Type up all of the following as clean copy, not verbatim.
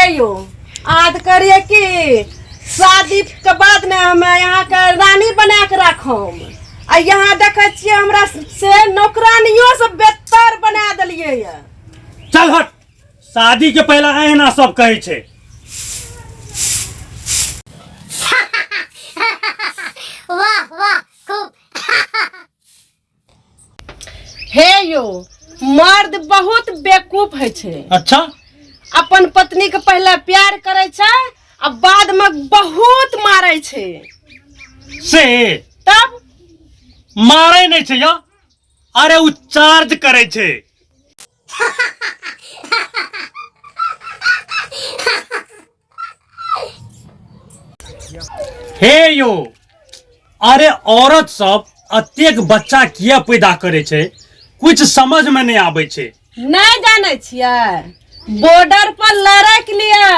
हे यो याद करिए कि शादी के बाद ने हम यहाँ के रानी बना के राखम आ यहाँ देखे छियै हमरा से नौकरानियों से बेहतर बना देलियै ये। चल हट, शादी के पहला एहना सब कहै छै। वाह वाह खूब। हे यो मर्द बहुत बेवकूफ होइ छै। अच्छा। अपन पत्नी के पहले प्यार करे छै आ बाद में बहुत मारे छै। से तब मारे नहीं छै या, अरे उ चार्ज करे छै। हे यो अरे औरत सब अतेक बच्चा किया पैदा करे छै, कुछ समझ में नहीं आबै छै। नहीं जाने छियै बॉर्डर पर लड़े के लिए।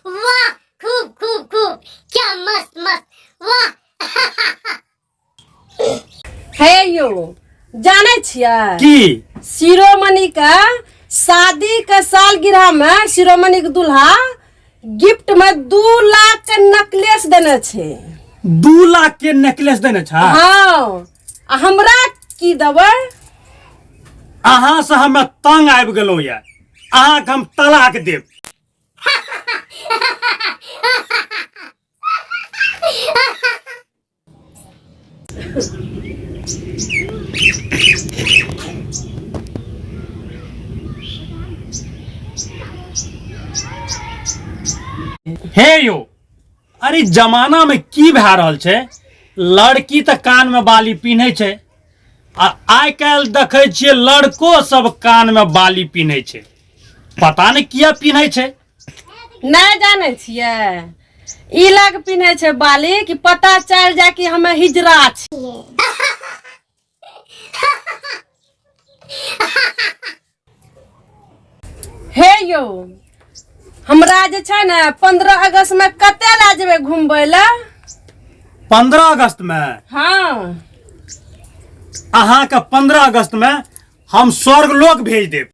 वाह खूब खूब खूब, क्या मस्त मस्त वाह। हे यो जाने छियै की? शिरोमणि के शादी के सालगिरह में शिरोमणि के दूल्हा गिफ्ट में 2 लाख के नेकलेस देने छै। 2 लाख के नेकलेस देने छै? हाँ। आ हमरा की देबै? अहाँ से हमे तंग आबि गेलहुँ यऽ, अहाँके हम तलाक देब। हे यो अरे जमाना में की भए रहल छै, लड़की तऽ कान में बाली पिन्है छै आ आइ काल्हि देखै छियै लड़को सब कान में बाली पिन्है छै, पता नहि किया पिन्है छै। नहि जानै छियै ई लग पिन्है छै बाली कि पता चल जाए कि हमे हिजरा छी। हे यौ हमरा जे छै ने 15 अगस्त में कते लए जेबै घुमबै लए? 15 अगस्त में? हाँ। अहाँके 15 अगस्त में हम स्वर्ग लोक भेज देब।